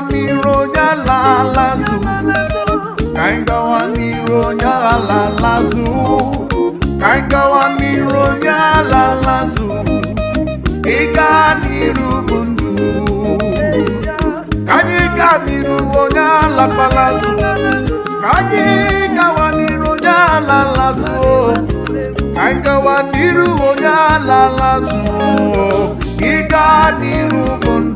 n'iru, onye ala azụ. Ka anyị gawa n'iru, onye ala azụ. Ka anyị gawa n'iru, onye ala azụ. Ịga n'iru bụ ndụ. Ka anyị gaa n'iru, onye alakwala azụ. Ka anyị gawa n'iru, onye ala azụ. Ka anyị gawa n'iru, onye ala azụ. Ịga n'iru bụ ndụ.